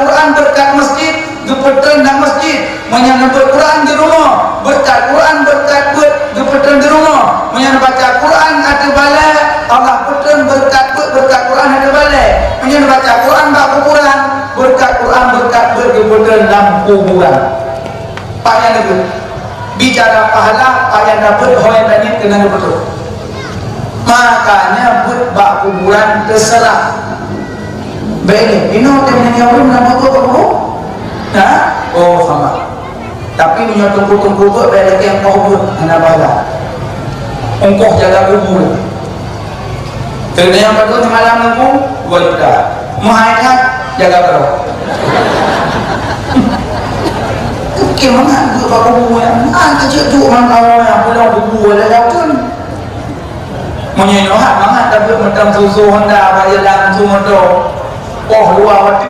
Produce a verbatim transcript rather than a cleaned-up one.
Quran beureukat masjid, geupeutrön lam masjid. Meunyoe neubeuet Quran di rumoh, beureukat Quran, beureukat beuet, geupeutrön di rumoh. Meunyoe neubaca Quran ateueh balèe, Allah peutrön beureukat beuet, beureukat Quran ateueh balèe. Meunyoe neubaca Quran bak kuburan, beureukat Quran, beureukat beuet geupeutrön lam kuburan. Pajan neubeuet. Bicara pahala, pajan neubeuet, ho nyang tanyoe keunan beutôi. Makanya beuet bak kuburan teuseurah. Bèk lé, inoe teuh meunyoe ureueng na beuet bak kubu. Ha? Oh, sama. Tapi meunyoe teungku-teungku beuet, bèk lé ongkoh beuet, hana pahala. Ongkoh jaga kubu. Keuneuk nyang padum seumalam nunggu, dua juta. Meuhai that, jaga keudroe. Oke, mangat beuet bak kubu nyan. Ah, keuceuk duek ngon awak nyan, pulang kubu ada datun. Meunyoe nyoe hat mangat tabeuet mantong susu Honda, bak jalan sumoto. Poh luwa watèe